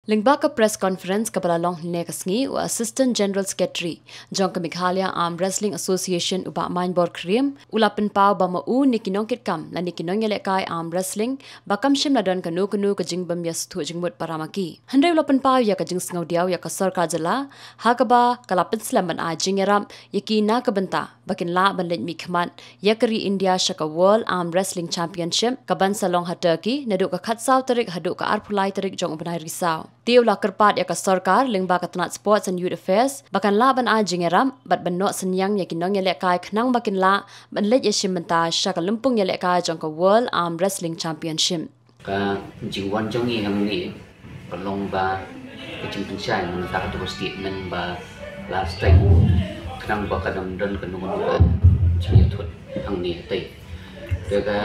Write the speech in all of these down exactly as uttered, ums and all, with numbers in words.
Lyngba ka press conference kaba la long hynne ka sngi, u Assistant General Secretary jong ka Meghalaya Arm Wrestling Association, u Bah Main Borkriem, u la pynpaw ba ma u ne ki nongkitkam lane ki nongïalehkai arm wrestling ba kam shym la don kano kano ka jingbym ïasngewthuh jingmut para ma ki. Hynrei u la pynpaw ïa ka jingsngewdiaw ïa ka sorkar jylla ha kaba ka la pynslem ban ai jingïarap ïa ki na ka bynta ba kin lah ban leit mihkhmat ïa ka ri India sha ka World Arm Wrestling Championship kaban sa long ha Turkey naduh ka khatsaw tarik haduh ka arphew lai tarik jong u bnai Risaw. Te u la kyrpad ïa ka sorkar lyngba ka tnat Sports and Youth Affairs ba kan lah ban ai jingïarap bad ban noh synñiang ïa ki nongïalehkai khnang ba kin lah ban leit ïashim bynta sha ka lympung ïalehkai jong ka World Arm Wrestling Championship. Ka jingwan jong ngi hangne ka long ba ka jingpynshai mynta ka tu ka statement ba last time khnang ba ka dang don kano kano ka jingïathut hangne. Te ka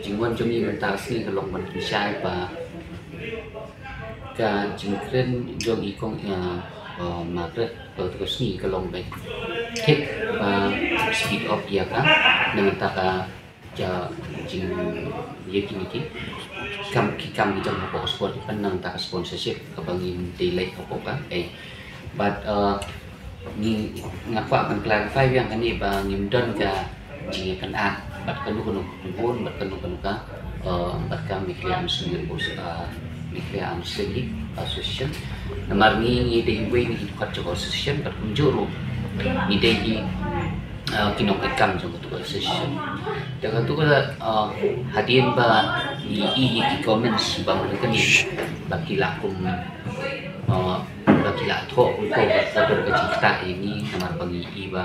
jingwan jong ngi mynta ka sngi ka long ban pynshai ba ka jingkren jong i kong, uh, uh, Margaret ka tu ka sngi ka long ba thik ba speed up ïa ka na mynta ka ja jing ïa kine ki kam, ki kam ki jong hapoh sport, ki pynang ta ka sponsorship kaba ngim dei leh hapoh ka. Eh, but, uh, ngi, nga kwah ban clarify biang kane ba ngim don ka jingïakynad bad kano kano ka bun, bad kano kano ka, uh, bad ka Meghalaya Arm Wrestling, uh, Meghalaya Arm Wrestling Association. Namar ngi, ngi dei wei na ki dkhot jong ka association bad kumjuh ruh ngi dei ki, uh, ki nongkitkam jong ka tu ka association. Te ka tu ka, uh, hadien ba ngi i ïa ki comments ba mut kane ba ki la kum, uh, ba ki la thoh kum ko ba ka don ka jingktah ïa ngi namar ba ngi i ba,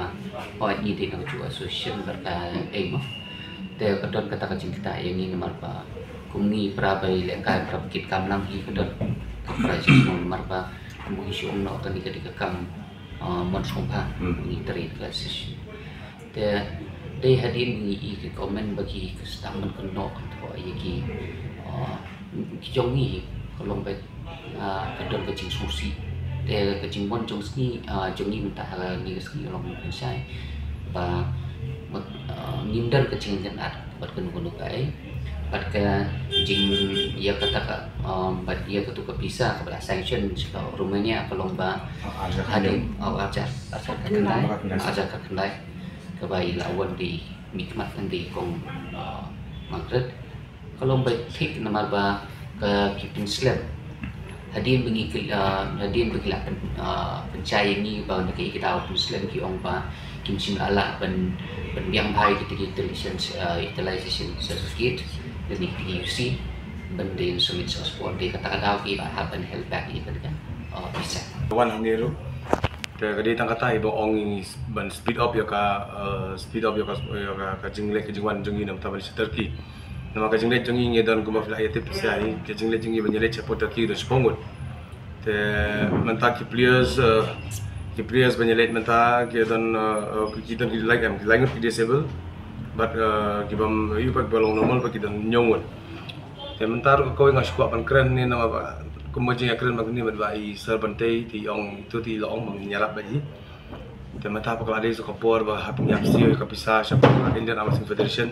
oh, ngi dei na ka tu ka association bad ka, eh, mo. Te ka don kata ka jingktah ïa ngi namar ba kum ngi para ba ïalehkai, para ba kitkam lang hi, ka don ka para jingmut namar ba kum ngi shu ong noh kane ka dei ka kam, uh, mon sngewbha, hmm, ngi trei ka association. Te dei hadien ngi i ki comment ba ki, ki sdang ban kynnoh kyntoh ïa ki, uh, ki jong ngi ka long ba, ah, ka don ka jingsngewsih. Te ka jingwan jong sngi, ah, jong ngi mynta ha kane ka sngi ka long pynshai ba, ah, ngim don ka jingïakynad bad kano kano kaei. Bad ka jing ïa kata ka, ah, bad ïa katu ka visa kaba la sanction sha ka Romania ka long ba hadien, oh, arhajar, arhajar khatkhyndai, arhajar khatkhyndai kaba i la wan dei mihkhmat hangtei kong, ah, Margaret. Ka long ba thik namar ba ka ki pynslem. Hadien ba ngi ki, ah, hadien ba ki la pyn, ah, pynshai ïa ngi ba na kaei ka daw pynslem, ki ong ba kim shym la lah ban, ban biang bha ïa kita ki utilization, ah, utilization certificate lane kita ki U C ban dei submit sha sport. Dei kata ka daw ki la hap ban held back ïa kata ka, ah, visa. Wan hangne ruh. Te ka dei tang kata i ba ong i ban speed up ïa ka, eh, speed up ïa ka, ïa ka, ka jingleit ka jingwan jong ngi na bynta ban sha Turkey. Namar ka jingleit jong ngi, ngi don kumba phi la ïa tip shisha hi, ka jingleit jong ngi ban ïaleit shapoh Turkey don shiphew ngut. Te mynta ki players, eh, ki players ban ïaleit mynta ki don, eh, eh, ki don ki lai em, ki lai ngut ki disable. Bad, eh, ki bym ïoh pat ba long normal bad ki don hynñiew ngut. Te mynta ruh kawei nga shu kwah ban kren ne namar ba kumba jingïakren ba kane bad ba i Sir Bantei te i ong ito te i la ong ba ngin ïarap bad i. Te mynta pat ka la dei sa ka por ba hap ngi hap siew ïa ka pisa sha ka Indian Arm Wrestling Federation.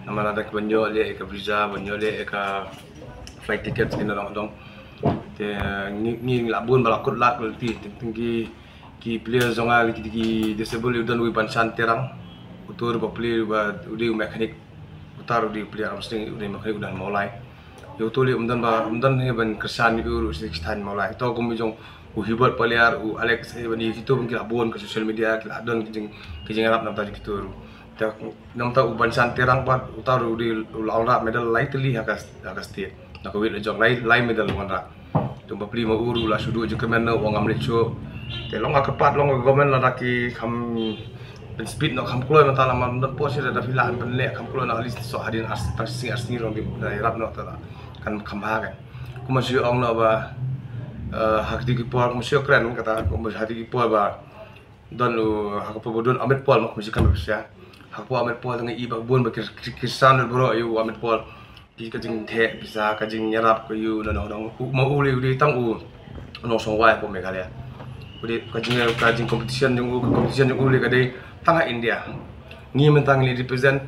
Namar lada ki ban ïoh leh ïa ka visa, ban ïoh leh ïa ka flight ticket kine dong dong. Te ngi, ngi la bun ba la kut lad ka lynti, te, te ngi Ki players jong nga ki, ki disable, u don uwei Banshan Terang. Uto ruh ba player ba u dei u mechanic. Uta ruh u dei u player arm wrestling, u dei mechanic u don Mawlai. Ïa uto lei um don ba, um don hi ban kyrshan ïa u ruh sha ki thain Mawlai. To kum jong u Hubert Paliar, u Alex, eh, ban ïa kito ban ki la bun ka social media, ki la don ki jing, ki jingïarap na bynta jong kito ruh. Te na bynta u Banshan Terang pat, uta ruh u dei u la wanrah medal lai tylli ha ka, ha ka state. Na ka weight la jong lai, lai medal wanrah. Te u bapli ma u ruh la shu duh jingkyrmen noh, u ong ngam leit shuh. Te long ha ka pat long ka government lada ki kham pynspeed noh kham kloi mynta, lada ym don post lada phi lah ban leh kham kloi noh, at least soh hadien ar, tang shi sngi ar sngi long dei ban ïarap noh, te kan kham bha kan. Kumba shu ong noh ba, eh, ha kiti ki por, kumba shu kren kata, kumba ha kiti ki por ba don u, ha ka por ba don Amit Paul, ma kumba shu kren ba sha. Ha ka por Amit Paul te nga i ba bun ba ki, ki, ki san baroh ïa u Amit Paul. Ki, ka jingtheh pisa, ka jingïarap ka ïa u, no, no, no. U, ma u lei, u lei tang u nongshong wai hapoh Meghalaya. U dei ka jing, ka jing competition jong u, ka competition jong u lei ka dei tang ha India. Ngi mynta ngi leit represent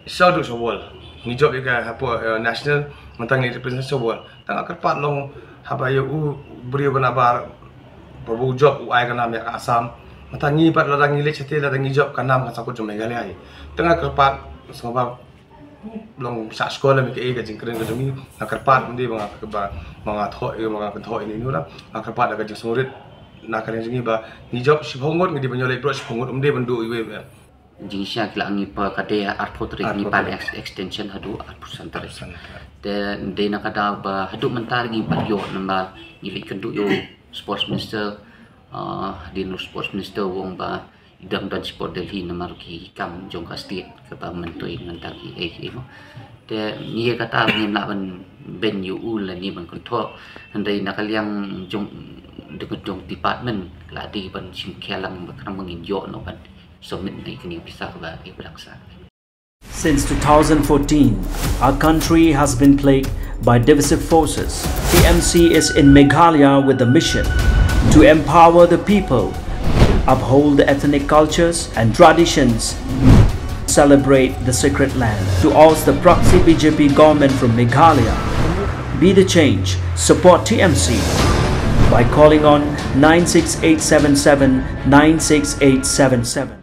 shaduh sha world. Ngi jop ïa ka hapoh, eh, national, mynta ngi leit represent sha world. Tang ha ka pat long Haba ïa u briew ba nabar ba u job u ai ka nam ïa ka Assam. Mynta ngi pat lada ngi leit shatei lada ngi job ka nam kan sa kut jong Meghalaya hi. Te nga kyrpad sngewbha long sa skul lem ka e ka jingkren ka jong ngi. Nga kyrpad mynta ba nga ba ba nga thoh ïa ba nga kan thoh ïa ni nura. Nga kyrpad da ka jingsngewrit na ka liang jong ngi ba ngi job shiphew ngut ngi dei ban ïoh leit baroh shiphew ngut ym dei ban duh iwei iwei. Jingshai ki la ngi pa ka dei arphew tarik ngi pan ex- extension haduh arphew san tarik. Te dei na ka daw ba haduh mynta ngi pat ïoh namba ngi leit kynduh ïa u sports minister, ah, hadien u sports minister u ong ba i dang don sport Delhi namar ki kam jong ka state kaba myntoi ngan tang i ei ei mo. Te ngi kata ngi lah ban ben ïa u la ngi ban kynthoh hynrei na ka liang jong de jong department la dei ban shim khia lang ba khnang ba ngin ïoh noh ban submit na i kane pisa kaba i blang sa. Since two thousand fourteen, our country has been plagued by divisive forces. T M C is in Meghalaya with the mission to empower the people, uphold the ethnic cultures and traditions, celebrate the sacred land. To oust the proxy B J P government from Meghalaya, be the change, support T M C by calling on nine six eight seven seven nine six eight seven seven.